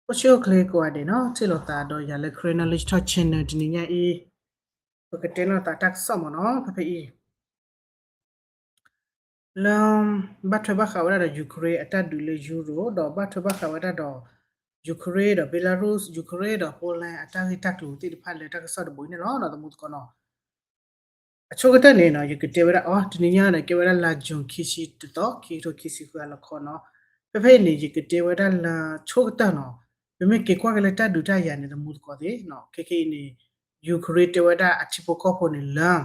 အိၣ်ဆူၣ်အိၣ်ချ့ကိးဂၤဒဲးနီၤ, ထံၣ်လိာ်သးဒီးယၤလၢ Karen Knowledge Talk Channel တနံၤညါအံၤ, ပကတဲလိာ်သးတၢ်ကစီၣ်မ့ၢ်နီၤ, ဖဲဖဲအံၤ လၢ ဘၣ်ထွဲဘၣ်ဃးဝဲဒၣ်ဒီး Ukraine အတၢ်ဒုးလၢ Europe ဒီးဘၣ်ထွဲဘၣ်ဃးဝဲဒၣ်ဒီး Ukraine ဒီး Belarus, Ukraine ဒီး Poland အတၢ်ဂ့ၢ်တၢ်ကျိၤသ့ၣ်တဖၣ်လၢတၢ်ကစီၣ်တဘိအံၤန့ၣ်လီၤ ဒီးသမူသကိးနီၤ. အဆိကတၢၢ်န့ၣ်နီၤ ယကတဲဝဲဒၣ်အီၤ တနံၤညါန့ၣ် ကဲဝဲဒၣ်လါ June ခံဆံတသီ ခံကထိခံဆံဃုအလီၢ်ခီနီၤ. ဖဲဖဲအံၤန့ၣ် ယကတဲဝဲဒၣ်လၢဆိကတၢၢ်နီၤ, ပမ့ၢ်က့ၤကွၢ်က့ၤလၢတၢ်ဒုးတၢ်ယၤန့ၣ် သမူသကိးသ့ၣ်နီၤ, ခဲကနံၣ်အံၤန့ၣ် Ukraine တဲဝဲဒၣ်အထံဖိကီၢ်ဖိန့ၣ်လၢ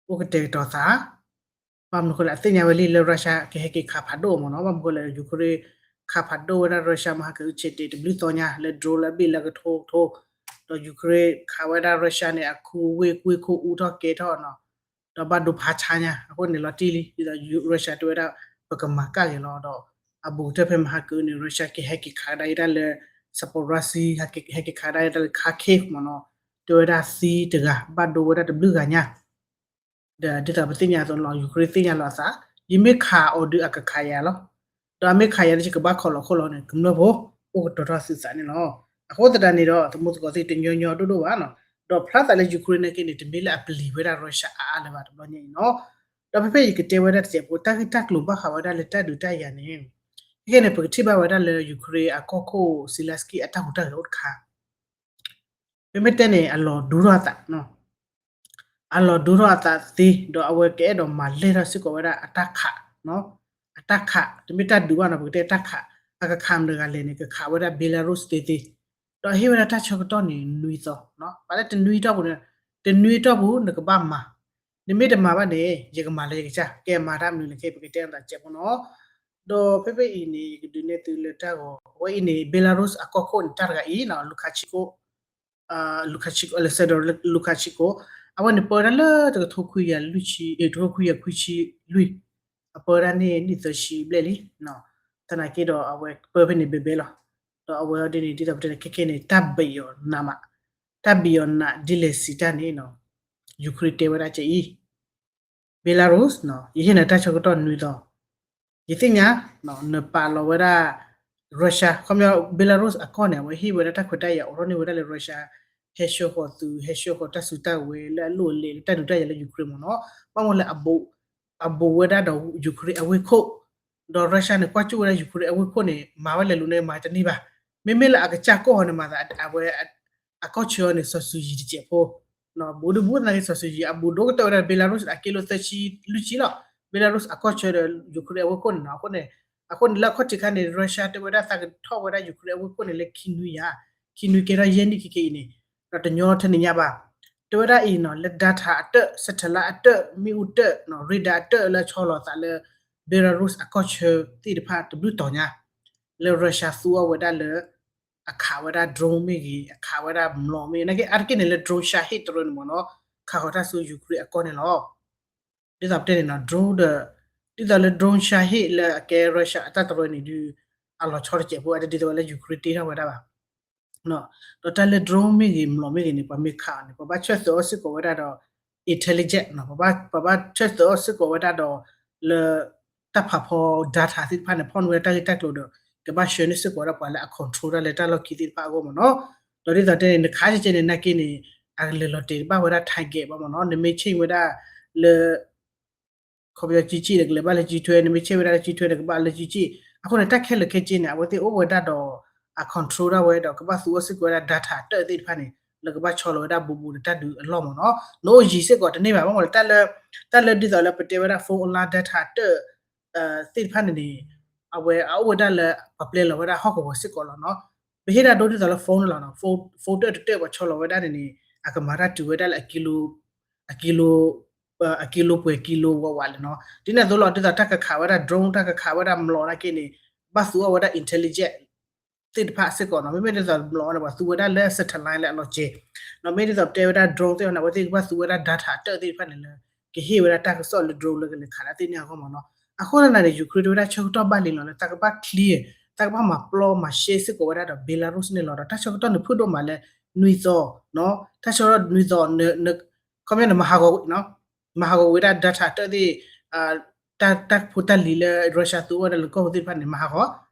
အိၣ်ကတဲာ်ကတီၤသး, ဘၣ်မနုၤဃိလဲၣ် အသ့ၣ်ညါဝဲလံလၢ Russia ကဟဲက့ၤခးဖးဒိၣ်မ့ၢ်နီၤ, ဘၣ်မနုၤဃိလဲၣ် Ukraine ခးဖးဒိၣ်ဝဲဒၣ် Russia မဟါကအုဆဲးတဲာ်တဘျုးသီညါလၢ drone လၢအဘ့ၣ်လၢကထိကထိ, ဒီး Ukraine ခးဝဲဒၣ် Russia န့ၣ် အခူဝ့ၢ်ကွ့ခိၣ်အူထီၣ်ကဲထီၣ်နီၤ, ဒီးဘၣ်ဒိဖးဆါညါ အဃိန့ၣ်လီၤတံၢ်လံ ဒ်သိး Russia တဲဝဲဒၣ် ပကမၤကၣ်က့ၤလီၤဒီး အဘူးကတၢၢ်ဖဲမဟါကအုန့ၣ် Russia ကဟဲက့ၤခးဒၣ်ယဲဒၣ်လၢ Zaporizhzhia ဟဲက့ၤခးဒၣ်ယဲဒၣ်လၢ Kharkiv မ့ၢ်နီၤ, တဲဝဲဒၣ်သံတဂၤ ဘၣ်ဒိဝဲဒၣ်တဘျုးဂၤညါ ဒီးဒ်သိးပသ့ၣ်ညါအသိးလီၤ Ukraine သ့ၣ်ညါလီၤအသး, ယမ့ၢ်ခးအီၤဒုးအကခးယၤလီၤ, ဒီးအမ့ၢ်ခးယၤဒုးယကဘၣ်ခိးလီၤခိၣ်လီၤန့ၣ် ကမျၢၢ်ဖိ အိၣ်ကတီၤထီၣ်သုသးန့ၣ်လီၤ. အဃိသတးန့ၣ်ဒီး သမူသကိးသ့ၣ်တညီညီဒိၣ်ဒိၣ်ဘၣ်နီၤ, ဒီးဖျါသးလၢ Ukraine နာ်က့န့ၣ် တမ့ၢ်လၢအပျံၤဝဲဒၣ် Russia အါအါလၢၤဘၣ်တဘျီညါအံၤနီၤ, ဒီးဖဲဖဲယကတဲဝဲဒၣ်တစဲးဖိ တၢ်ဂ့ၢ်တၢ်ကျိၤဘၣ်ဃးဝဲဒၣ်လၢတၢ်ဒုးတၢ်ယၤန့ၣ်, ခဲကနံၣ်န့ၣ် ပကထံၣ်ဘၣ်ဝဲဒၣ်လၢ Ukraine အကီၢ်ခိၣ် Zelensky အတၢ်ဟူးတၢ်ဂဲၤအိၣ်တခါ မ့မ့ၢ်တဲန့ၣ် အလီၤဒူထီၣ်အသး, အလီၤဒူထီၣ်အသးသ့ ဒီးအဝဲကအဲၣ်ဒိးမၤလဲၢ်ထီၣ်စ့ၢ်ကီးဝဲဒၣ်အတၢ်ခး, အတၢ်ခး တမ့ၢ်တၢ်ဒုးဘၣ်နီၤ ပကတဲတၢ်ခး, အကခးမတဂၤလဲၣ်န့ၣ် ကခးဝဲဒၣ် Belarus သ့သ့, ဒီးဟ့ၣ်ဝဲဒၣ်တၢ်ဆၢကတီၢ်န့ၣ် နွံသီ, ပှၤလၢတနွံတီၢ်ပူၤန့ၣ်, တနွံတီၢ်ပူၤနကဘၣ်မၤ, နမ့ၢ်တမၤဘၣ်န့ၣ် ယကမၤလၢယကစၢ် ကဲမၤတၢ်မနုၤလဲၣ်ခဲ ပကတဲအသးစဲးဖိနီၤ. ဒီးဖဲဖဲအံၤန့ၣ် ယကဒုးနဲၣ်သုလၢတၢ်ဂီၤ အဝဲအံၤန့ၣ် Belarus အကီၢ်ခိၣ်န့ၣ် တၢ်တဂၤအံၤနီၤ Lukashenko, Lukashenko, Alexander Lukashenko, အဝဲန့ၣ်ပၢတၢ်လၢတကထိခွံကယၤလွံၢ်ဆံ, တကထိခွံကယၤခွံဆံလွံၢ်, အပၢဝဲဒၣ်န့ၣ်နံၣ်သၢဆံဘျဲၣ်လံ, သနာ်က့ဒီးအဝဲပၢဖဲန့ၣ်ဘဲဘဲလီၤ. ဒီးအဝဲဒ်န့ၣ် ဒ်သိးပတဲန့ၣ် ခဲကနံၣ်န့ၣ် တၢ်ဘံၣ်အီၤနးမး, တၢ်ဘံၣ်အီၤနးဒ်လဲၣ်စံးတၢ်န့ၣ်နီၤ, Ukraine တဲဝဲဒၣ်ကအံၤ Belarus နီၤ ယဟ့ၣ်နၤတၢ်ဆၢကတီၢ်နွံသီ, ယသ့ၣ်ညါ နပာ်လီၤဝဲဒၣ် Russia ခီပညီ Belarus အကီၢ်န့ၣ် အဝဲဟ့ၣ်ဝဲဒၣ်တၢ်ခွဲးတၢ်ယာ်အိးထီၣ်န့ၢ်ဝဲဒၣ်လၢ Russia ဟဲဆှၢဃီၤသုး ဟဲဆှၢဃီၤတၢ်စုတၢ်ဝဲၤလၢအလိၣ်အလဲၢ်လၢတၢ်ဒုးတၢ်ယၤလၢ Ukraine မ့ၢ်နီၤ, ဘၣ်မနုၤလဲၣ် အဘူးဝဲဒၣ်ဒီး Ukraine အဝ့ၢ်ခိၣ်, ဒီး Russia န့ၣ် ကွၢ်ကၠူၣ်ဝဲဒၣ် Ukraine အဝ့ၢ်ခိၣ်န့ၣ် မၤဝဲလဲၤလူၤန့ၣ် မၤတန့ၢ်ဘၣ်, မ့မ့ၢ်လၢအကစၢ်ကီၢ်ဟီန့ၣ် မၤသးအဝဲ အကီၢ်ဆၢန့ၣ် စီၤစုၤယံၤတစဲးဖိ, ဘူးဒုးဘူးသနာ်က့ စီၤစုၤယံၤ အဘူးဒိၣ်ကတၢၢ်ဝဲဒၣ် Belarus အက့လိာ်သၢဆံလွံၢ်ဆံလီၤ, Belarus အကီၢ်ဆၢဒီး Ukraine အဝ့ၢ်ခိၣ်န့ၣ်နီၤ, အဃိန့ၣ်, အဃိန့ၣ်လၢအခီၣ်ထံးခါန့ၣ် Russia တဲဝဲဒၣ်သးကထီၣ်ဝဲဒၣ် Ukraine အဝ့ၢ်ခိၣ်န့ၣ်လၢခံနွံယၤ, ခံနွံကဲထီၣ်ယဲၢ်နံၣ်ခဲကနံၣ်အံၤန့ၣ်, ဒီးတညီထဲန့ၣ်ညါဘၣ်, တဲဝဲဒၣ်အံၤနီၤ လၢ data အတၢၣ် satellite အတၢၣ် မ့ၣ်အူတၢၣ် radar အတၢၣ်လၢဆီလီၤသးလၢ Belarus အကီၢ်ဆၢသ့ၣ်တဖၣ်တဘျုးတီၤညါ, လၢ Russia သူအီၤဝဲဒၣ်လၢ အခးဝဲဒၣ် drone မ့ၢ်ဂ့ၤ အခးဝဲဒၣ်မျိာ်မ့ၢ်ဂ့ၤ နာ်က့အါတက့ၢ်န့ၣ်လၢ drone Shahed တရၢန့ၣ်မ့ၢ်နီၤ, ခးဃီၤတၢ်ဆူ Ukraine အကီၢ်န့ၣ်လီၤ. ဒ်သိးပတဲန့ၣ်နီၤ drone ဒီး ဒ်သိးလၢ drone Shahed လၢအကဲ Russia အတၢ်တရၢန့ၣ်ဒုး အလီၤဆီတစဲးဖိ အတဒ်သိးဝဲလၢ Ukraine တ့ထီၣ်ဝဲဒၣ်ဘၣ် ဒီးတၢ်လၢ drone မ့ၢ်ဂ့ၤ မျိာ်မ့ၢ်ဂ့ၤန့ၣ် ပှၤမ့ၢ်ခးအီၤန့ၣ် ပှၤဘၣ်ဆၢသၢအီၤစ့ၢ်ကီးဝဲဒၣ်ဒီး intelligence နီၤ, ပှၤဘၣ်ဆၢသၢအီၤစ့ၢ်ကီးဝဲဒၣ်ဒီး လၢ တၢ်ဖးဖီ data သ့ၣ်တဖၣ်န့ၣ် ဖီၣ်န့ၢ်ဝဲဒၣ်တၢ်ဂ့ၢ်တၢ်ကျိၤဒီး ကဘၣ်ဆှၢန့ၢ်စ့ၢ်ကီးဝဲဒၣ်ပှၤလၢအ control တၢ်လၢတၢ်လီၢ်ခံသ့ၣ်တဖၣ်အဂီၢ်မ့ၢ်နီၤ. ဒီးဒ်သိးတဲန့ၣ် နခးကဲကဲန့ၣ် နာ်က့န့ၣ် အလဲၤလီၤတဲာ်ဘၣ်ဝဲဒၣ် target ဘၣ်မ့ၢ်နီၤ, နမ့ၢ်ဆ့ၣ်ဝဲဒၣ်လၢ ခီပညီ ကံကံၣ် ဒီးကလဲၤဘၣ်လၢကံထွဲ, နမ့ၢ်ဆ့ၣ်ဝဲဒၣ်လၢကံထွဲဒီးကဘၣ်လၢကံကံၣ်, အဃိန့ၣ် တၢ်ခဲလၢာ်ခဲဆ့န့ၣ် အဝဲသ့ၣ်အိၣ်ဝဲဒၣ်ဒီး အ control ဒၣ်ဝဲဒီးကဘၣ်သူအီၤစ့ၢ်ကီးဝဲဒၣ် data တၢၣ်သ့ၣ်တဖၣ်န့ၣ် လၢကဘၣ်ဆီလီၤဝဲဒၣ်ဘူးဘူးဒီးတၢ်ဒုးအလီၢ်မ့ၢ်နီၤ, နအိၣ်ယံၤစ့ၢ်ကီးတန့ၢ်ဘၣ်, ဘၣ်မနုၤလဲၣ် တၢ်လၢ တၢ်လၢဒ်သိးလၢပတဲဝဲဒၣ် phone alarm data တၢၣ် သ့ၣ်တဖၣ်န့ၣ်န့ၣ် အဝဲအအိၣ်ဝဲဒၣ်လၢပှၤပျဲလီၤဝဲဒၣ်ဟီၣ်ကဝီၤစ့ၢ်ကီးလီၤနီၤ, ပဟ့ၣ်ဒၣ်ဒိဒ်သိးလၢ phone န့ၣ်လီၤနီၤ, phone တၢၣ်တတၢၣ်ပှၤဆီလီၤဝဲဒၣ်န့ၣ်န့ၣ် အကမၤတၢ်တုၤဝဲဒၣ်လၢ အကံလိ အကံလိပှဲၤကံလိဝးဝးလၢနီၤ, ဒ်န့ၣ်အသိးလီၤ ဒ်သိးတၢ်ကခးဝဲဒၣ် drone တၢ်ကခးဝဲဒၣ်မျိာ်နာ်က့န့ၣ် ဘၣ်သူအီၤဝဲဒၣ် intelligence သ့ၣ်တဖၣ်စ့ၢ်ကီးနီၤ, မ့မ့ၢ်ဒ်သိးမျိာ်န့ၣ် ပှၤသူဝဲဒၣ်လၢ satellite လၢအလီၤစဲၤ, ဒီးမ့ၢ်ဒ်သိးပတဲဝဲဒၣ် drone သ့ၣ်တဖၣ်န့ၣ် အဝဲသ့ၣ်ကဘၣ်သူဝဲဒၣ် data တၢၣ်သ့ၣ်တဖၣ်န့ၣ်လၢ ကဟ့ၣ်ဝဲဒၣ်တၢ်ကစီၣ်လၢ drone လၢကလဲၤခးဒၣ်သ့ၣ်န့ၣ်အဂီၢ်မ့ၢ်နီၤ, အဃိသတးန့ၣ် Ukraine တဲဝဲဒၣ်ဆၢကတီၢ်ဘၣ်လံလီၤလၢတၢ်ကဘၣ် clear တၢ်ကဘၣ်မၤပျီမၤရှဲစ့ၢ်ကီးဝဲဒၣ်ဒီး Belarus န့ၣ်လီၤ, ဒီးတၢ်ဆၢကတီၢ်န့ၣ်ဖုၣ်ဒိၣ်မးလၢ နွံသီ, တၢ်ဆၢကတီၢ်နွံသီ ခီပညီန့ၣ် မၤဟးဂီၤ မၤဟးဂီၤဝဲဒၣ် data တၢၣ်သ့ၣ်, တၢ်ဖိတၢ်လံၤလၢ Russia သူအီၤဝဲဒၣ်လၢကီၢ်ပူၤသ့ၣ်တဖၣ်န့ၣ် မၤဟး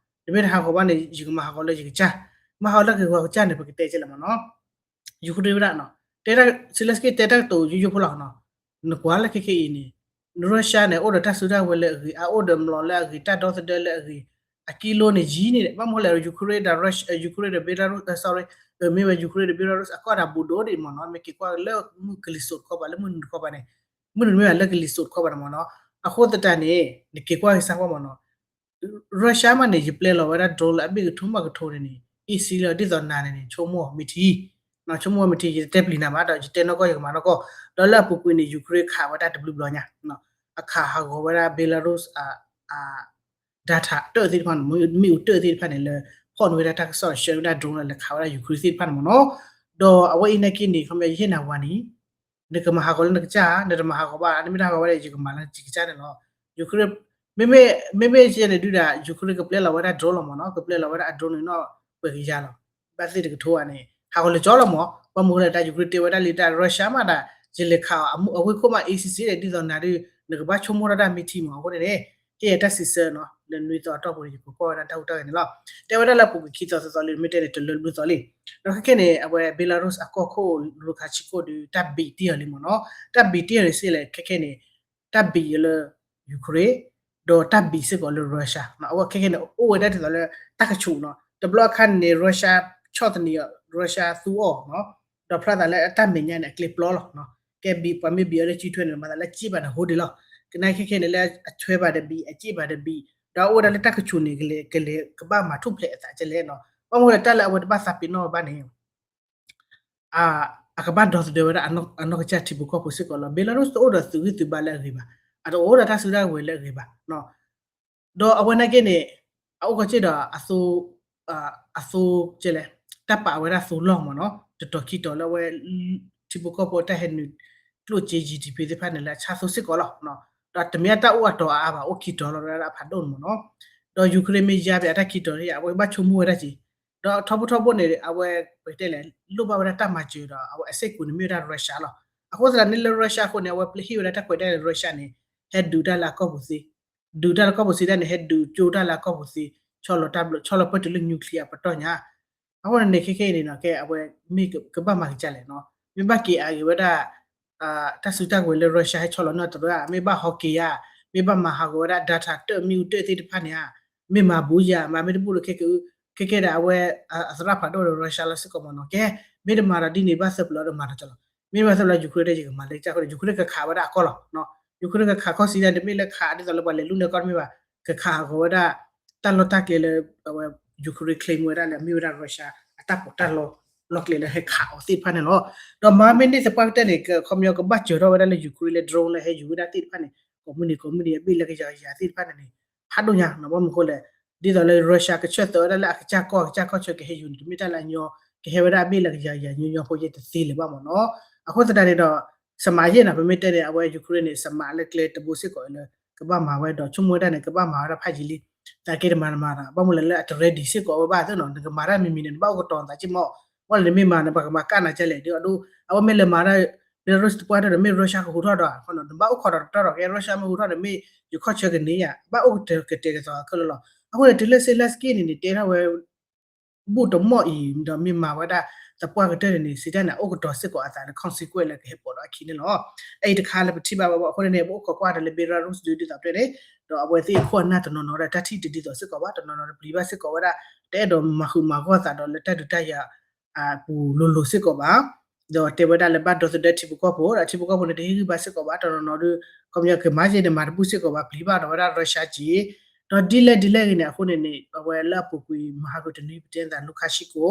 ဂီၤ, တမ့ၢ်တဟးဂီၤဘၣ်န့ၣ် ယကမၤဟးဂီၤလၢယကစၢ် မ့ၢ်ဟးဂီၤလၢကဂီၤကစၢ်န့ၣ် ပကတဲကဲလၢမ့ၢ်နီၤ Ukraine ဝဲဒၣ်နီၤ တဲဒၣ် Zelensky တဲတၢ်ကတိၤယိယိဖိလီၤနီၤ နကွၢ်လၢခဲခဲအံၤန့ၣ် Russia န့ၣ် အိၣ်ဒီးတၢ်စုတၢ်ဝဲၤလၢအဂ့ၤ အအိၣ်ဒီးမျိာ်လၢအဂ့ၤ တၢ်ဒီသဒၢလၢအဂ့ၤ အကံလိန့ၣ်ယံၤန့ၣ် ဘၣ်မနုၤလဲၣ် Ukraine ဒီး Russia Ukraine ဒီး Belarus sorry မ့ၢ်ဝဲ Ukraine ဒီး Belarus အကီၢ်ဒၣ်ဘူးဒိၣ်ဒံးမ့ၢ်နီၤ မ့ၢ်က့ၤကွၢ်လၢမုၢ်ကလံၤစိးတခီပၤ လၢမုၢ်နုာ်တခီပၤန့ၣ် မုၢ်နုာ်မ့ၢ်ဘၣ်လၢကလံၤစိးတခီပၤန့ၣ်မ့ၢ်နီၤ အဃိသတးန့ၣ် နက့ၤကွၢ်က့ၤစၢ်ကွၢ်မ့ၢ်နီၤ Russia မးန့ၣ် ယပျဲလီၤဝဲဒၣ် drone လၢအဘ့ၣ်ကထိမးကထိန့ၣ်န့ၣ် easy လီၤ ဒ်သိးနၤန့ၣ်န့ၣ် ဆိကမိၣ်မ့ၢ်ထံ ဆိကမိၣ်မ့ၢ်ထံ ယတဲပျံၤနၤမး ဒီးယတဲနီၢ်ကီၢ်ယကမၤနီၢ်ကီၢ် ဒီးလၢအပူၤကွံာ်န့ၣ် Ukraine ခးဝဲဒၣ်တဘျုးဘျီညါ အခးဟးဂီၤဝဲဒၣ် Belarus data တၢၣ်သ့ၣ်တဖၣ်န့ၣ် မ့ၣ်အူတၢၣ်သ့ၣ်တဖၣ်န့ၣ် လၢဖီၣ်န့ၢ်ဝဲဒၣ်တၢ်ကစီၣ် ဆှၢဝဲဒၣ် drone လၢလဲၤခးဝဲဒၣ် Ukraine သ့ၣ်တဖၣ်န့ၣ်မ့ၢ်နီၤ ဒီးအဝဲအံၤနာ်က့န့ၣ် ခီပညီ ယဟ့ၣ်နၤဝၤန့ၣ် နကမၤဟးဂီၤလၢနကစၢ် နတမၤဟးဂီၤဘၣ် နမ့ၢ်တဟးဂီၤဝဲဒီး ယကမၤလၢယကစၢ်န့ၣ်လီၤ Ukraine မ့မ့ၢ် မ့မ့ၢ်ယဲန့ၣ်ဒုးဒၣ် Ukraine ကပျဲလီၤဝဲဒၣ် drone လီၤမ့ၢ်နီၤ ကပျဲလီၤဝဲဒၣ်အ drone န့ၣ်နီၤ ပှဲၤကယၤလီၤ ဘၣ်သ့ၣ်တကထိဧါန့ၣ် ဟးဂီၤလၢကၠီလီၤမ့ၢ် ဘၣ်မနုၤလဲၣ် တၢ် Ukraine တဲဝဲဒၣ်လံတၢ် Russia မးဒၣ် ယလဲၤခးအီၤ အဝ့ၢ်ခိၣ်မး easy ဒ်သိးနၤဒုး နကဘၣ်ဆိကမိၣ်ထီၣ်တၢ်မ့ၢ်ထံမ့ၢ် အဃိန့ၣ်န့ၣ် ဟ့ၣ်ယတၢ်စံးဆၢနီၤ လၢနွံသီအတီၢ်ပူၤန့ၣ် ယကကွၢ်ဝဲဒၣ်တၢ်ဟူးတၢ်ဂဲၤန့ၣ်လီၤ တဲဝဲဒၣ်လၢအပူၤကွံာ်ခံသီသၢသီလံ မ့ၢ်တဲန့ၣ် တလၢဘျုးသီလံ ဒီးခဲခဲန့ၣ် အဝဲ Belarus အကီၢ်ခိၣ် Lukashenko ဒုး တၢ်ဘံးတ့ၢ်အီၤလံမ့ၢ်နီၤ တၢ်ဘံးတ့ၢ်အီၤန့ၣ်စ့ၢ်လဲၣ် ခဲခဲန့ၣ် တၢ်ဘံးအီၤလၢ Ukraine ဒီးတၢ်ဘံးစ့ၢ်ကီးလၢ Russia အဝဲခဲခဲန့ၣ် အိၣ်ဝဲဒၣ်ဒ်သိးလၢ တၢ်ကဆူးနီၤ တဘျီအခါန့ၣ် Russia ဆီၣ်သနံးအီၤ Russia သူအီၤနီၤ ဒီးဖျါသးလၢအတၢ်မဲာ်ညါန့ၣ် အကျဲပျီလီၤ ကဲဘံးပှၤမ့ၢ်ဘံးအီၤလၢကၠံထွဲန့ၣ် မၤသးလၢကၠံဘၣ်န့ၣ် ဟိဒံးလီၤ ကနၣ်ခဲခဲန့ၣ် လၢအထွဲဘၣ်တဘံး အကၠံဘၣ်တဘံး ဒီးအိၣ်ဝဲဒၣ်လၢတၢ်ကဆူးန့ၣ် ကလဲၤ ကလဲၤ ကဘၣ်မၤထူၣ်ဖျဲးအသးကဲလဲၣ်နီၤ ဘၣ်မနုၤလၢတၢ်လၢအဝဲတဘၣ်သးပ့ၤနီၣ်ဘၣ်န့ၣ် အကဘၣ်ဒီသဒၢဝဲဒၣ်အနီၢ်ကစၢ်ထံဖိကီၢ်ဖိစ့ၢ်ကီးလီၤ Belarus တအိၣ်ဒီးသုးဂံၢ်သုးဘါလၢအဂ့ၤဘၣ် အတအိၣ်ဒီးတၢ်စုတၢ်ဝဲၤလၢအဂ့ၤဘၣ် ဒီးအဝဲနာ်က့န့ၣ် အအိၣ်ကီၢ်စ့ၢ်ဒီး အသိ အသိလဲၣ် တၢ်ပာ်ဝဲဒၣ်သိလီၢ်မ့ၢ်နီၤ တတီၤခံတီၤလၢအဝဲ ထံဖိကီၢ်ဖိတၢ်ဟဲနုာ် ကျိၣ်စ့ GDP သ့ၣ်တဖၣ်န့ၣ် လၢအဆါသိစ့ၢ်ကီးလီၤ ဒီးတမ့ၢ်အတၢ်အိၣ်အတီၤအါအါဘၣ် အိၣ်ခံတီၤလီၤ လၢအဖးဒိၣ်န့ၣ်မ့ၢ်နီၤ ဒီး Ukraine မ့ၢ်ယါပအတၢ်ခံတီၤန့ၣ် အဝဲဘၣ်ဆိကမိၣ်ဝဲဒၣ်က့ၤ ဒီးထီဘိထီဘိန့ၣ် အဝဲ ပကတဲလဲၣ် လိၣ်ဘၣ်ဝဲဒၣ်တၢ်မၤစၢၤဒီး အဝဲအစ့ၢ်ကီးန့ၣ်မ့ၢ်ဝဲဒၣ် Russia လီၤ အဃိသတးန့ၣ်လၢ Russia အဃိန့ၣ် အဝဲပျဲဟ့ၣ်ဝဲဒၣ်တၢ်ခွဲးတၢ်ယာ်လၢ Russia န့ၣ် ဟဲဒုးတၢ်လၢအကီၢ်ပူၤသ့ ဒုးတၢ်လၢကီၢ်ပူၤသ့ဒၣ်န့ၣ် ဟဲဒုးကၠိတၢ်လၢအကီၢ်ပူၤသ့ ဆီလီၤတၢ်ဘျီ ဆီလီၤပၢၢ်တုၤလၢ nuclear ပတီၢ်ညါ အဃိန့ၣ်န့ၣ် ခဲခဲအံၤန့ၣ်နီၤ ကဲအဝဲမ့ၢ်ကဘၣ်မၤကစၢ်လဲၣ်နီၤ မ့ၢ်ဘၣ်က့ၤအဂ့ၤဝဲဒၣ် တၢ်စုတၢ်ဝဲၤလၢ Russia ဟဲဆီလီၤနီၢ်တရၢ မ့ၢ်ဘၣ်ဟီက့ၤဧါ မ့ၢ်ဘၣ်မၤဟးဂီၤဝဲဒၣ် data တၢၣ်မ့ၣ်အူတၢၣ်သ့ၣ်တဖၣ်န့ၣ်ဧါ မ့ၢ်မၤဘူးယၤ မၤမ့ၢ်တဘူးဒီးခဲက ခဲကဲဒၣ်အဝဲ အသရၣ်ဖးဒိၣ်ဒီး Russia လီၤစ့ၢ်ကီးမ့ၢ်နီၤ ကဲ မ့ၢ်တမၤဒီးဒ်န့ၣ် ဘၣ်သၢပျီဒီးမၤဒီးကလီၤ မ့ၢ်ဘၣ်သၢပျီ Ukraine ဒီးယကမၤလၢကစၢ်အဃိန့ၣ် Ukraine ကခးဝဲဒၣ်အကီၢ်လီၤ Ukraine ကခးကီၢ်စံးဒၣ် တမ့ၢ်လၢခးဒ်သိးလၢပှၤလဲၤလူၢ်န့ၢ်ကီၢ်တမ့ၢ်ဘၣ် ကခးဟးဂီၤဝဲဒၣ် တၢ်လီၢ်တၢ်ကျဲလၢ အဝဲ Ukraine claim ဝဲဒၣ်လၢအမ့ၢ်ဝဲဒၣ် Russia အတၢ်ပီးတၢ်လီ လီၢ်ကျဲလၢဟဲခးအီၤသ့ၣ်တဖၣ်န့ၣ်လီၤ. ဒီးမၤမ့ၢ်န့ၢ်သပှၢ်ကတၢၢ်န့ၣ် ခီပညီကဘၣ်စၢၤထီၣ်ဝဲဒၣ်လၢ Ukraine လၢ drone လၢဟဲယူၤဝဲဒၣ်သ့ၣ်တဖၣ်န့ၣ် ကိးမုၢ်နံၤကိးမုၢ်နံၤ အဘ့ၣ်လၢကယၤကယၤသ့ၣ်တဖၣ်န့ၣ်န့ၣ် ဖးဒိၣ်ညါနီၤ ဘၣ်မနုၤအဃိလဲၣ် ဒ်သိးလၢ Russia ကဆၢသၢဝဲဒၣ်လၢအကစၢ်ကီၢ် အကစၢ်ကီၢ်ဆၢကဟဲယူၤန့ၣ် တမ့ၢ်တၢ်လၢအညီ ကဟဲဝဲဒၣ်အဘ့ၣ်လၢကယၤကယၤညီညီဖိယဲၢ်တသ့လၢၤဘၣ်မ့ၢ်နီၤ. အဃိသတးန့ၣ်ဒီး စမးယဲၢ်နီၤ ပမ့ၢ်တဲန့ၣ် အဝဲ Ukraine န့ၣ် စမးလၢကျဲတဘိစ့ၢ်ကီးလၢ ကဘၣ်မၤဝဲဒီး ဆိကမိၣ်ဝဲဒၣ်န့ၣ် ကဘၣ်မၤဝဲဒၣ်ဖးယံာ်လံ သးက့တမၤတမၤဒီး ဘၣ်မနုၤလဲၣ်လၢအတ ready စ့ၢ်ကီးဝဲဘၣ်သ့ၣ်နီၤ နကမၤတၢ်မံၤမံၤန့ၣ် နဘၣ်အိၣ်ကတီၤသးက့မီၢ် ဝဲလၢနမ့ၢ်မၤန့ၣ် ပှၤကမၤကၣ်နၤကဲလဲၣ်ဒီး အဒိ အဝဲမ့ၢ်လဲၤမၤဒၣ် Belarus တပှၢ်တၢၢ်ဒီး မ့ၢ် Russia ကဟူးထီၣ်ဒီး နဘၣ်အိၣ်ခိးဒီးတတီၤဒီး ကဲ Russia မ့ၢ်ဟူးထီၣ်ဒီး မ့ၢ်ယခီၣ်ဆၢကန့ၢ်ယၤ ဘၣ်အိၣ်ကတဲာ်ကတီၤခဲလၢာ်လီၤ. အဃိန့ၣ် တုၤလၢ Zelensky န့ၣ်န့ၣ် တဲထီၣ်ဝဲ ဘူၣ်တမီၢ်အံၤ ဒီးမ့ၢ်မၤဝဲဒၣ် သပှၢ်ကတၢၢ်န့ၣ်န့ၣ် စံးတၢ်န့ၣ် အိၣ်ကတီၤစ့ၢ်ကီးအသးလၢ consequence လၢကဟဲပိာ်ဒီးအခံန့ၣ်လီၤ. အအံၤတခါလၢပထံၣ်ဘၣ်ဝဲဘၣ် အဃိန့ၣ်န့ၣ် ပအိၣ်ခိးကွၢ်ဒီးလၢ Belarus ဒုးဒ်သိးပတဲန့ၣ် ဒီးအဝဲသ့ၣ်အခိၣ်အနၢ်တနီၤနီၤဒီး တၢ်ထံၣ်တဒ်သိးစ့ၢ်ကီးဘၣ် တနီၤနီၤဒီးပျံၤဘၣ်စ့ၢ်ကီးဝဲဒၣ် တအဲၣ်ဒိးမၤဃုာ်မၤဂီၢ်သးဒီးလၢတၢ်ဒုးတၢ်ယၤအပူၤလိၤလိၤစ့ၢ်ကီးဘၣ် ဒီးတဲဝဲဒၣ်လၢဘၣ်ဒီသဒၢထံဖိကီၢ်ဖိ ဒီးထံဖိကီၢ်ဖိန့ၣ် တဟ့ၣ်ဂံၢ်ဘါစ့ၢ်ကီးဘၣ် တနီၤနီၤဒီး ခီပညီကမၤယဲၢ်န့ၣ် မၤတဘူၣ်စ့ၢ်ကီးဘၣ် ပျံၤဘၣ်ဒီးဝဲဒၣ် Russia က့ ဒီးဒ်လဲၣ်ဒ်လဲၣ်ဂ့ၤန့ၣ် အဃိန့ၣ်န့ၣ် အဝဲလၢအပူၤကွံာ် မဟါကတနွံ ပတဲသး Lukashenko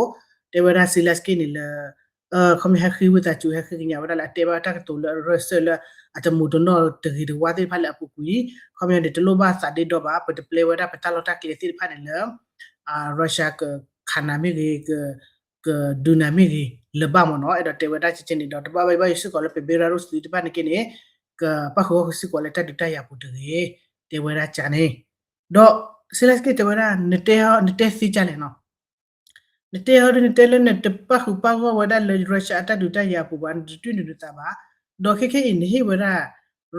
တဲဝဲဒၣ် Zelensky န့ၣ်လၢ ခီပညီဟဲဃ့ဝံသးစူၤ ဟဲဃ့ကညးဝဲဒၣ်လၢအတဲဘၣ်တၢ်ကတိၤလၢအရၢၢ်စၢၢ်လၢ အတမူးတနီၣ်တဂ့ၤတဝါသ့ၣ်တဖၣ်လၢအပူၤကွံာ် ခီပညီန့ၣ် တလိၣ်ဘၣ်သးဒ့ဒီဘၣ် ပတပျဲဝဲဒၣ်ပတၢ်လီၢ်တၢ်ကျဲသ့ၣ်တဖၣ်န့ၣ်လၢ Russia ကခးနၤမ့ၢ်ဂ့ၤ ကဒုးနၤမ့ၢ်ဂ့ၤ လၢၤဘၣ်မ့ၢ်နီၤ အဲၣ်ဒိးတဲဝဲဒၣ်ကကဲန့ၣ်ဒီး တဘၣ်ဘၣ်ယိၣ်ဘၣ်ယိၣ်စ့ၢ်ကီးလၢပ Belarus သ့ၣ်တဖၣ်န့ၣ်က့န့ၣ် ကပၣ်ဃုာ်ဂီၢ်ဃုာ်စ့ၢ်ကီးလၢတၢ်ဒုးတၢ်ယၤပူၤတဂ့ၤ တဲဝဲဒၣ်ကန့ၣ် ဒီး Zelensky တဲဝဲဒၣ် နတဲသ့ကလဲၣ်နီၤ နတဲဟီဒုး နတဲလၢနတပၣ်ဃုာ်ပၣ်ဂီၢ်ဝဲဒၣ်လၢ Russia အတၢ်ဒုးတၢ်ယၤအပူၤဘၣ် နတတွံၢ်နုာ်နသးဘၣ် ဒီးခဲခဲအံၤ နဟ့ၣ်ဝဲဒၣ်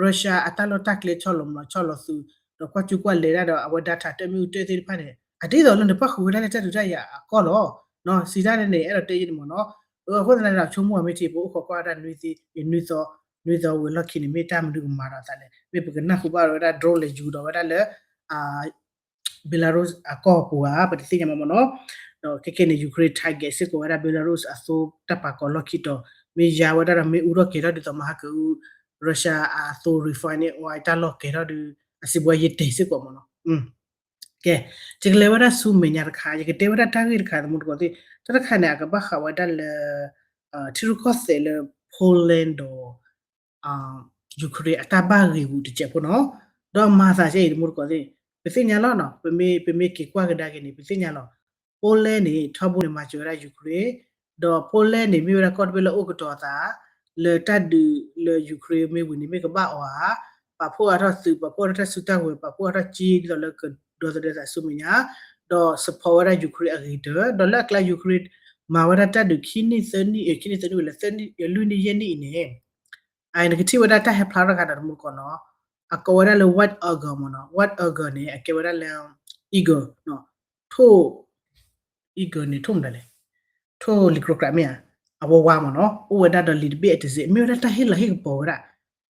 Russia အတၢ်လီၢ်တၢ်ကျဲဆီၣ်လီၤမျိာ်ဆီၣ်လီၤသုး ဒီးကွၢ်ကူကွၢ်လဲၤဒၣ်ဒီး အဝဲ data တၢ်မ့ၣ်အူတၢၣ်သ့ၣ်တဖၣ်န့ၣ် အဒ်သိးလၢနပၣ်ဃုာ်ဝဲဒၣ်လၢတၢ်ဒုးတၢ်ယၤအကီၢ်လီၤ. စံးတၢ်န့ၣ်န့ၣ် အဲၣ်ဒိးတဲယဲန့ၣ်မ့ၢ်နီၤ. အဃိသတးန့ၣ်ဒီး ဆိကမိၣ်အီၤမ့ၢ်ထံ ပအိၣ်ခိးကွၢ်ဝဲဒၣ်နွံသီ နွံသီ နွံသီဝံၤအလီၢ်ခံန့ၣ် မ့ၢ်တၢ်မနုၤကမၤဒီးသးလဲၣ်. မ့ၢ်ပကနၢ်ဟူဘၣ်ဝဲဒၣ် drone လဲၤယူၤဒီးဝဲဒၣ်လၢ Belarus အကီၢ်ပူၤဧါ ပတသ့ၣ်ညါဘၣ်မ့ၢ်နီၤ. ဒီးခဲကနံၣ်န့ၣ် Ukraine target စ့ၢ်ကီးဝဲဒၣ် Belarus အသိတၢ်ပာ်ကီၤလီၢ်ခံတီၤ မ့ၢ်ယါဝဲဒၣ်ဒီး မ့ၢ်အူထီၣ်ကဲၤထီၣ်ဒ်သိးမဟါကအု Russia အသိ refinery တၢ်လီၢ်ကဲၤထီၣ်ဒီး အစံးဘှီယဲၢ်တဲာ်စ့ၢ်ကီးမ့ၢ်နီၤ. ကဲ, ယကလဲၤဝဲဒၣ်ဆူမဲာ်ညါတခါ ယကတဲဝဲဒၣ်တၢ်ဂ့ၢ်တခါ သမူတကိးသ့ၣ်, တၢ်တခါန့ၣ် အကဘၣ်ဃးဝဲဒၣ်လၢ ထံရူၢ်ကီၢ်သဲးလၢ Poland ဒီး Ukraine အတၢ်ဘၣ်ဂ့ၢ်ဂူာ်တစဲးဖိနီၤ. ဒီးမၤသးကဲအံၤ သမူတကိးသ့ၣ်, ပသ့ၣ်ညါလီၤနီၤ, ပမ့ၢ် ပမ့ၢ်က့ၤကွၢ်ကဒါက့ၤန့ၣ် ပသ့ၣ်ညါလီၤ. Poland န့ၣ် ထီဘိန့ၣ် မၤစၢၤဝဲဒၣ် Ukraine, ဒီး Poland န့ၣ် မ့ၢ်ဝဲဒၣ်ကီၢ်တဘ့ၣ်လၢအိၣ်ကတီၤအသး လၢတၢ်ဒုးလၢ Ukraine မ့ၢ်ဝံၤန့ၣ် မ့ၢ်ကဘၣ်အီၤဧါ, ပာ်ဖှိၣ်အါထီၣ်သုး, ပာ်ဖှိၣ်အါထီၣ်တၢ်စုတၢ်ဝဲၤ, ပာ်ဖှိၣ်အါထီၣ်ကၠ့ ဒ်သိးလၢကဒီသဒၢသးဆူမဲာ်ညါ, ဒီး support ဝဲဒၣ် Ukraine အဂ့ၤတၢၢ်, ဒီးလၢအကျါ Ukraine မၤဝဲဒၣ်တၢ်ဒုးခံနံၣ်သၢနံၣ်, ခံနံၣ်သၢနံၣ်ဝံၤလၢ လွံၢ်နံၣ်ယဲၢ်နံၣ်အံၤန့ၣ် အနကထံၣ်ဝဲဒၣ်တၢ်ဟဲဖျါထီၣ်တခါဒီး သမူတကိးနီၤ, အကိးဝဲဒၣ်လၢ White Eagle မ့ၢ်နီၤ, White Eagle န့ၣ် အကဲဝဲဒၣ်လၢ eagle ထိၣ် eagle န့ၣ် ထိၣ်မတၤလဲၣ်, ထိၣ်လံၤကြီကြးမ့ၢ်ဧါ, အဝဲဝါမ့ၢ်နီၤ, အိၣ်ဝဲဒၣ်ဒီးလံာ်တဘ့ၣ်အတစ့း, မ့ၢ်ဝဲဒၣ်တၢ်ဟ့ၣ်လီၤဟ့ၣ်ကပီၤဝဲဒၣ်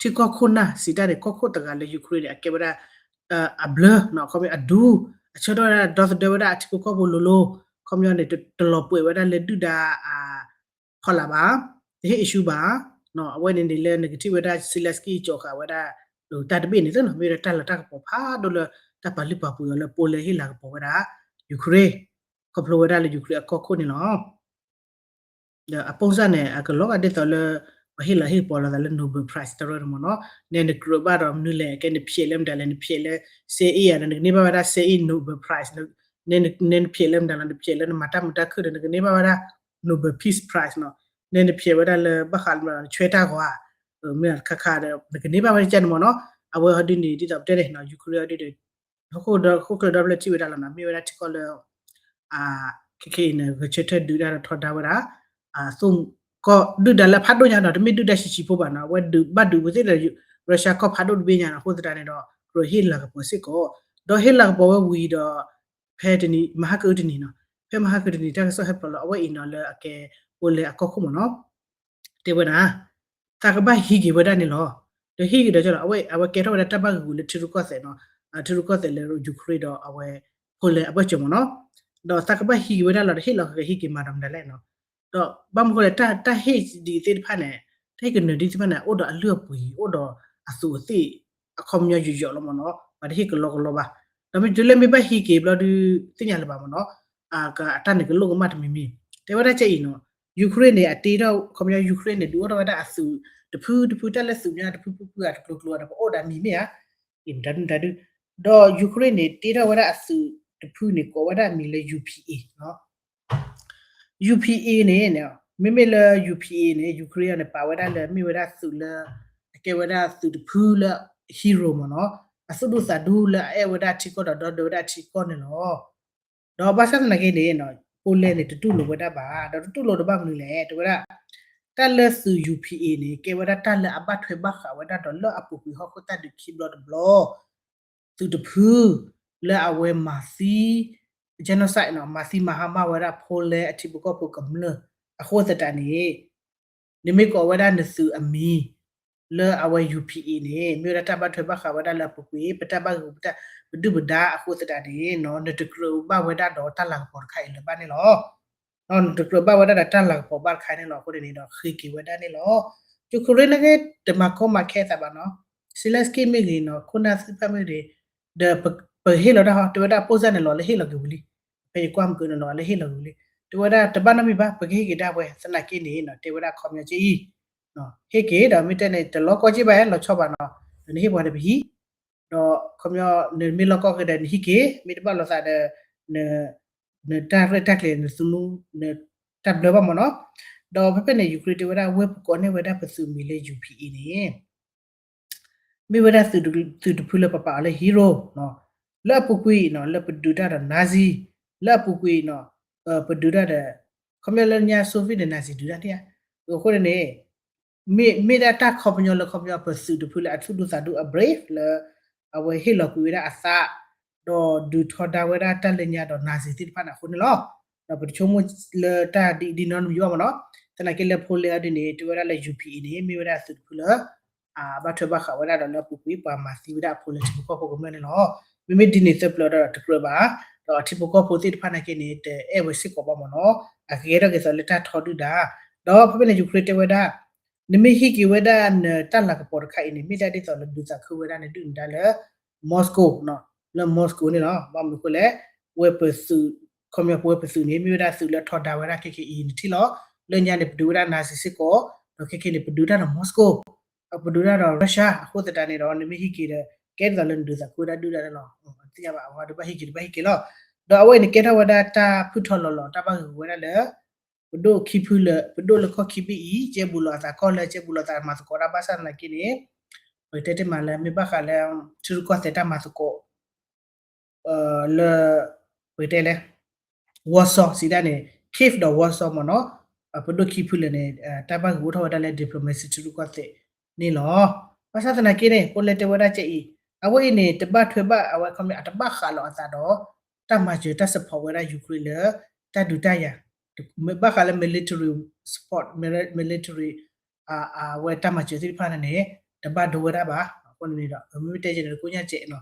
ထံကီၢ်ခိၣ်နၢ် စံးတၢ်န့ၣ် ကီၢ်ခိၣ်တဂၤလၢ Ukraine န့ၣ် အကဲဝဲဒၣ် အဘျၢ, ခီပညီအဒူ, အဆၢထၢၣ်ဝဲဒၣ်ဒီသဒၢဝဲဒၣ်အထံဖိကီၢ်ဖိလိၤလိၤ, ခီပညီန့ၣ် တလီၤပှဲၤဝဲဒၣ်လၢဒုၣ်ဒါ ဖီလာ်ဘၣ်, တဟ့ၣ် issue ဘၣ်, အဝဲန့ၣ်န့ၣ်လၢနကထံၣ်ဝဲဒၣ် Zelenskyy ကၠီၤဃာ်ဝဲဒၣ် တၢ်တဘ့ၣ်န့ၣ်သ့နီၤ, မ့ၢ်ဝဲဒၣ်တၢ်လီၢ်တၢ်ကပီၤဖးဒိၣ်လၢ တၢ်ပာ်လုၢ်ပာ်ပှ့ၤအီၤလၢ Poland ဟ့ၣ်လၤကပီၤဝဲဒၣ် Ukraine, ခီဖျိဝဲဒၣ်လၢ Ukraine အကီၢ်ခိၣ်န့ၣ်လီၤ. ဒီးအပိၢ်စၢ်န့ၣ် အကလီၤဂာ်ဒ်သိးလၢ ပှၤဟ့ၣ်လီၤဟ့ၣ်ကပီၤလိာ်သးလၢ Nobel Prize တရၢန့ၣ်မ့ၢ်နီၤ, နဲနကြၢးဘၣ်ဒီးမနုၤလဲၣ်, ကဲနဖျဲးလၢမတၤလဲၣ်, နဖျဲးလၢ စဲအ့ၣ်ဧါ, နကန့ၢ်ဘၣ်ဝဲဒၣ် စဲအ့ၣ် Nobel Prize, နဲနဖျဲးလၢမတၤလဲၣ်, နဖျဲးလၢနမၤတၢ်မုာ်တၢ်ခုၣ်ဒီး နကန့ၢ်ဘၣ်ဝဲဒၣ် Nobel Peace Prize နီၤ, နဲနဖျဲးဝဲဒၣ်လၢဘၣ်ဃးလၢမတၤလဲၣ်, နဆွဲတၢ်ဂီၤဧါ, မ့ၢ်တခါခါဒီး နကန့ၢ်ဘၣ်ဝဲဒ်န့ၣ်မ့ၢ်နီၤ, အဝဲဟီဒုန့ၣ် ဒ်သိးပတဲန့ၣ် Ukraine ဟီဒုဒီး ဟီၣ်ခိၣ်ဒီဖျၢၣ်ထံၣ်ဝဲဒၣ်လီၤနီၤ, မ့ၢ်ဝဲဒၣ်ထံကီၢ်လၢ ခဲခဲအံၤန့ၣ် ဂဲၤဆၢထၢၣ်ဒုးတၢ်ဒီးထီဒါဝဲဒၣ် သိၣ်ကီၢ်ဒုၣ်ဒါလၢအဖးဒိၣ်ညါနီၤ, တမ့ၢ်ဒုၣ်ဒါဆံးဆံးဖိဘၣ်နီၤ, အဝဲဒုးဘၣ်ဒုးဝဲသ့ၣ်ဒီး Russia ကီၢ်ဖးဒိၣ်တဘ့ၣ်ညါနီၤ, အဃိသတးန့ၣ်ဒီး ကြၢးဟ့ၣ်လၤကပီၤစ့ၢ်ကီး, ဒီးဟ့ၣ်လၤကပီၤဝဲဝံၤဒီး ဖဲတနံၤ မဟါကအုတနံၤနီၤ, ဖဲမဟါကအုတနံၤ တၢ်ကစီၣ်ဟဲဖျိးလၢအဝဲအံၤနီၤ လၢအကဲ Poland အကီၢ်ခိၣ်မ့ၢ်နီၤ တဲဝဲဒၣ် သးကဘၣ်ဟံးက့ၤဝဲဒၣ်န့ၣ်လီၤ. ဒီးဟံးက့ၤဒီးကလီၤ အဝဲ အဝဲကဲထီၣ်ဝဲဒၣ်တၢ်ဘၣ်ဂ့ၢ်ဂူာ်လၢထံရူၢ်ကီၢ်သဲးနီၤ, ထံရူၢ်ကီၢ်သဲးလၢ Ukraine ဒီးအဝဲ Poland အဘၢၣ်စၢၤမ့ၢ်နီၤ, ဒီးသးကဘၣ်ဟံးက့ၤဝဲဒၣ်လီၤ, ဒီးဟ့ၣ်လီၤက့ၤဟံးက့ၤမၤဒီးမတၤလဲၣ်နီၤ, ဒီးဘၣ်မနုၤဃိလဲၣ် တၢ် တၢ်ဟ့ၣ်ဒ်အံၤသ့ၣ်တဖၣ်န့ၣ်, တၢ်ဟ့ၣ်ကနၢၤဒ်သ့ၣ်တဖၣ်န့ၣ် အိၣ်ဒီးအလုၢ်အပှ့ၤ အိၣ်ဒီးအသူးအသ့ၣ် အခီပညီယိာ်ယိာ်လီၤမ့ၢ်နီၤ, ပှၤတဟ့ၣ်ကလီကလီဘၣ်. ဒီးမ့ၢ်တုၤလၢမ့ၢ်ဘၣ်ဟံးက့ၤဘျီဒုး သ့ၣ်ညါလၢၤဘၣ်မ့ၢ်နီၤ, အတၢ်န့ၣ်ကလိၣ်ကမၣ်တမံၤမံၤ, တဲဝဲဒၣ်ကဲအံၤနီၤ, Ukraine န့ၣ် အတ့ထီၣ် ခီပညီ Ukraine န့ၣ် ဒုးအိၣ်ထီၣ်ဝဲဒၣ်အသုးတဖုတဖု တၢ်လၢသုးမ့ၢ်တဖုဖုဖုဧါ တကျိၤကျိၤဧါ ဒီးပအိၣ်ဒီးမံၤမ့ၢ်ဧါ, အံၤမတၤဒုမတၤဒု, ဒီး Ukraine န့ၣ် တ့ထီၣ်ဝဲဒၣ်အသုးတဖုန့ၣ် ကိးဝဲဒၣ်အမံၤလၢ UPA နီၤ UPA န့ၣ် မ့မ့ၢ်လၢ UPA န့ၣ် Ukraine န့ၣ် ပာ်ဝဲဒၣ်လၢ မ့ၢ်ဝဲဒၣ်သုးလၢ အကဲဝဲဒၣ်သုးတဖုလၢ hero မ့ၢ်နီၤ, အသူၣ်ဒူသးဒူလၢအအဲၣ်ဝဲဒၣ်ထံကီၢ်ဒီးဒီဒၢဝဲဒၣ်ထံကီၢ်န့ၣ်လီၤ. ဒီးဘၣ်ဆၣ်သနာ်က့န့ၣ် Poland န့ၣ် တတူၢ်လိာ်ဝဲဒၣ်ဘၣ်, ဒီးတတူၢ်လိာ်တဘၣ်မနုၤလဲၣ် တဲဝဲဒၣ် တၢ်လၢသုး UPA န့ၣ် ကဲဝဲဒၣ်တၢ်လၢအဘၣ်ထွဲဘၣ်ဃးဝဲဒၣ်ဒီးလၢအပူၤကွံာ်ဟီၣ်ခိၣ်တၢ်ဒုးခံဘျီတဘျီ သုးတဖု လၢအဝဲမၤသံ genocide နီၤ, မၤသံမၤဟါမၢ်ဝဲဒၣ် Poland အထံဖိကီၢ်ဖိကမျၢၢ် အဃိသတးန့ၣ် နမ့ၢ်ကိးဝဲဒၣ်နသုးအမံၤ လၢအဝဲ UPA န့ၣ် မ့ၢ်ဝဲဒၣ်တၢ်ဘၣ်ထွဲဘၣ်ဃးဝဲဒၣ်လၢအပူၤကွံာ် ပတၢ်ဘၣ်ဂ့ၢ် ပတၢ်ပဒုၣ်ပဒါအဃိသတးန့ၣ်နီၤ နတကြၢးဘၣ်ဝဲဒၣ်ဒီးတၢ်လၤကပီၤတခါအံၤလၢၤဘၣ်န့ၣ်လီၤ. နတကြၢးဘၣ်ဝဲဒၣ်ဒီးတၢ်လၤကပီၤဘၣ်တခါန့ၣ်လီၤ. အဃိန့ၣ်ဒီး ဃ့က့ၤဝဲဒၣ်န့ၣ်လီၤ. Ukraine န့ၣ်ဂ့ၤ တမၤကီမၤခဲအသးဘၣ်နီၤ, Zelenskyy မ့ၢ်ဂ့ၤနီၤ ခိၣ်နၢ်သ့ၣ်တဖၣ်မ့ၢ်ဂ့ၤ, ဒီးပဟ့ၣ်လီၤတၢ်ဟီ တဲဝဲဒၣ် ပိၢ်စၢ်န့ၣ်လီၤလၢဟ့ၣ်လီၤက့ၤဝံၤလံ, ဖဲယကွၢ်မုၢ်ကၢန့ၣ်လီၤလၢဟ့ၣ်လီၤက့ၤဝံၤလံ, တဲဝဲဒၣ်တဘၣ်နီတမံၤဘၣ် ပကဟ့ၣ်က့ၤဒၣ်ဝဲ သနာ်က့န့ၣ်နီၤ တဲဝဲဒၣ်ခီပညီကဲအံၤ ဟ့ၣ်က့ၤဒီးမ့ၢ်တဲန့ၣ် တလီၤကီက့ၢ်ဘၣ် လီၤဆီဘၣ်နီၤ, နဟ့ၣ်ပှၤဒီးပဟံး, ဒီးခီပညီ နမ့ၢ်လီၤကီက့ၤဒီးနဟံးက့ၤ မ့ၢ်တဘၣ်လိာ်သးဒီး နတၢ်ရဲၣ်တၢ်ကျဲၤနသူနူ နတၢ်ဘျၢဘၣ်မ့ၢ်နီၤ, ဒီးဖဲဖဲန့ၣ် Ukraine တဲဝဲဒၣ်ဝဲပကိးန့ၢ်ဝဲဒၣ်ပသုးမံၤလၢ UPA န့ၣ် မ့ၢ်ဝဲဒၣ်သုးတဖုလၢပပာ်အီၤလၢ hero နီၤ, လၢအပူၤကွံာ်နီၤ လၢပဒုးတၢ်ဒီး Nazi လၢအပူၤကွံာ်နီၤ ပဒုးတၢ်ဒီး ခီပညီလၢညါ Soviet ဒီး Nazi ဒုးတၢ်န့ၣ်ဧါ, အဃိန့ၣ်န့ၣ် မ့ၢ် မ့ၢ်ဒၣ်တၢ်ခီပညီလၢခီပညီပသုးတဖုလၢအသူၣ်ဒူသးဒူအ brave လၢ အဝဲဟ့ၣ်လီၤကွံာ်ဝဲဒၣ်အသး ဒီးဒုးထီဒါဝဲဒၣ်တၢ်လၢညါဒီး Nazi သ့ၣ်တဖၣ်န့ၣ်အဃိန့ၣ်လီၤ. ဒီးပတဆိကမိၣ်လၢတၢ်ဒ်အံၤဒ်နီတမံၤဘၣ်မ့ၢ်နီၤ. သနာ်က့လၢ Poland အီၤဒ်န့ၣ် တဲဝဲဒၣ်လၢ U P A န့ၣ် မ့ၢ်ဝဲဒၣ်သုးတဖုလၢ ဘၣ်ထွဲဘၣ်ဃးဝဲဒၣ်ဒီးလၢအပူၤကွံာ်ပှၤမၤသံဝဲဒၣ်အဖိလၢထံဖိကီၢ်ဖိကမျၢၢ်န့ၣ်လီၤ. မ့မ့ၢ်ဒ်န့ၣ်သၢပျၢၤဒီးတကြၢးဘၣ်, ဒီးထံဖိကီၢ်ဖိသ့ၣ်တဖၣ်နာ်က့န့ၣ် တအဲၣ်ဝဲစ့ၢ်ကီးဘၣ်မ့ၢ်နီၤ, အကကဲထီၣ်က့ၤသးလၢတၢ်ထီဒုၣ်ဒါ, ဒီးဖဲဖဲန့ၣ် Ukraine တဲဝဲဒၣ် နမ့ၢ်ဟံးက့ၤဝဲဒၣ်နတၢ်လၤကပီၤတခါအံၤန့ၣ် မ့ၢ်ဒၣ်ဒ်သိးလၢဒုးသးခုဝဲဒၣ်နဒုၣ်နဒါလၢ Moscow လၢ Moscow န့ၣ်လီၤ. ဘၣ်မနုၤအဃိလဲၣ်, ဝဲပသုး, ခီပညီပဝဲပသုးန့ၣ် မ့ၢ်ဝဲဒၣ်သုးလၢထီဒါဝဲဒၣ်ခဲခဲအံၤနထံၣ်လီၤ. လၢညါန့ၣ် ပဒုးဝဲဒၣ် Nazi စ့ၢ်ကီး, ဒီးခဲခဲန့ၣ် ပဒုးတၢ်ဒီး Moscow, ပဒုးတၢ်ဒီး Russia အဃိသတးန့ၣ်ဒီး နမ့ၢ်ဟံးက့ၤဒီး ကဲဒ်သိးလၢနဒုးသးခုဝဲဒၣ်ဒုၣ်ဒါလီၤ. သ့ၣ်ညါဘၣ်အဝဲဒီးဘၣ်ဟံးက့ၤဒီးဘၣ်ဟံးက့ၤလီၤ. ဒီးအဝဲအံၤန့ၣ်ကဲထီၣ်ဝဲဒၣ်တၢ်ဖုၣ်ထီၣ်လီၤလီၤ တၢ်ဘၣ်ဂ့ၤဝဲဒၣ်လၢ ပဒိၣ်ခံဖုလၢာ်, ပဒိၣ်လၢခီၣ်ခံဘ့ၣ်အံၤ ကဲဘူးလီၤအသးကီၢ်လၢ ကဲဘူးလီၤအသးမၤသကိးတၢ်ဘၣ်ဆၣ်သနာ်က့န့ၣ်, ပတဲတ့ၢ်မးလၢမ့ၢ်ဘၣ်ဃးလၢ ထံရူၢ်ကီၢ်သဲးတၢ်မၤသကိး လၢ ပတဲလဲၣ် Warsaw စံးဒၣ်န့ၣ် Kyiv ဒီး Warsaw မ့ၢ်နီၤ, ပဒိၣ်ခံဖုလၢာ်န့ၣ် တၢ်ဘၣ်ဂ့ၤအိၣ်ထီၣ်ဝဲဒၣ်လၢ diplomacy ထံရူၢ်ကီၢ်သဲးန့ၣ်လီၤ. ဘၣ်ဆၣ်သနာ်က့န့ၣ် Poland တဲဝဲဒၣ်ကဲအံၤ, အဝဲအံၤန့ၣ် တဘၣ်ထွဲဘၣ်အဝဲခီမ့ၢ် အတဘၣ်ဃးလီၤအသးဒီး တၢ်မၤစၢၤတၢ် support ဝဲဒၣ် Ukraine လၢ တၢ်ဒုးတၢ်ယၤ, ဘၣ်ဃးလၢ military support, military အဝဲတၢ်မၤစၢၤသ့ၣ်တဖၣ်န့ၣ် တဘၣ်ဒိဝဲဒၣ်ဘၣ်. အဃိန့ၣ်ဒီး မ့မ့ၢ်တဲကဲန့ၣ် တကိညၢ်စဲးနီၤ,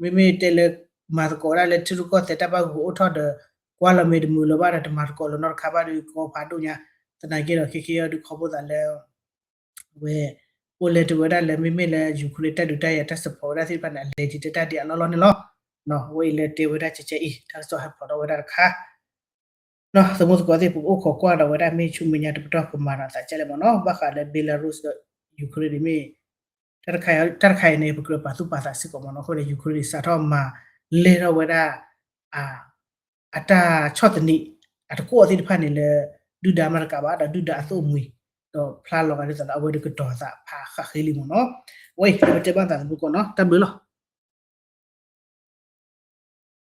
မ့မ့ၢ်တဲလၢ မၤသကိးဝဲဒၣ်လၢထံရူၢ်ကီၢ်သဲးတၢ်ဘၣ်ဂ့ၤအိၣ်ထီၣ်ဒီး ကွၢ်လီၤမ့ၢ်တမုာ်လၢၤဘၣ်ဒီး တမၤသကိးလၢၤနီတခါဘၣ်ဒီး ကီဖးဒိၣ်ညါ, သနာ်က့ဒီး ခဲကဲအံၤဒီးခီဖျိသးလၢ အဝဲ Poland တဲဝဲဒၣ်လၢ မ့မ့ၢ်လၢ Ukraine တၢ်ဒုးတၢ်ယၤတၢ် support ဝဲဒၣ်သ့ၣ်တဖၣ်န့ၣ် အလဲၤတံာ်တဲတၢ်ဒ်အလီၢ်လီၢ်န့ၣ်လီၤ. အဝဲအံၤလၢတဲဝဲဒၣ်ကဲကဲအံၤ တၢ်ကစီၣ်ဟဲဖျိးထီၣ်ဝဲဒၣ်တခါ သမူသကိးသ့ၣ် ပကအိၣ်ခိးကွၢ်ဒီးဝဲဒၣ် မ့ၢ်ဆူမဲာ်ညါတပတီၢ်ကမၤဒီးသးကဲလဲၣ်မ့ၢ်နီၤ, ဘၣ်ဃးလၢ Belarus ဒီး Ukraine န့ၣ်မ့ၢ် တၢ်တခါအံၤန့ၣ် ပကြၢးပာ်သူၣ်ပာ်သးစ့ၢ်ကီးမ့ၢ်နီၤ, အဃိန့ၣ် Ukraine န့ၣ် စးထီၣ်မၤလဲၢ်ထီၣ်ဝဲဒၣ် အတၢ်ဆီၣ်သနံး အတကွီၣ်သ့ၣ်တဖၣ်န့ၣ်လၢ ဒုၣ်ဒါမတကးဘၣ် ဒီးဒုၣ်ဒါအသိၣ်အမှံၤ, ဒီးဖျါလီၤဂာ်ဒ်သိးလၢအဝဲဒၣ်ကတီၤသးဖးဃာ်ဃ့လံမ့ၢ်နီၤ. ဝဲအံၤ ပတဲဘၣ်သးသမူသကိးနီၤ, တၢ်ဘျုးလီၤ.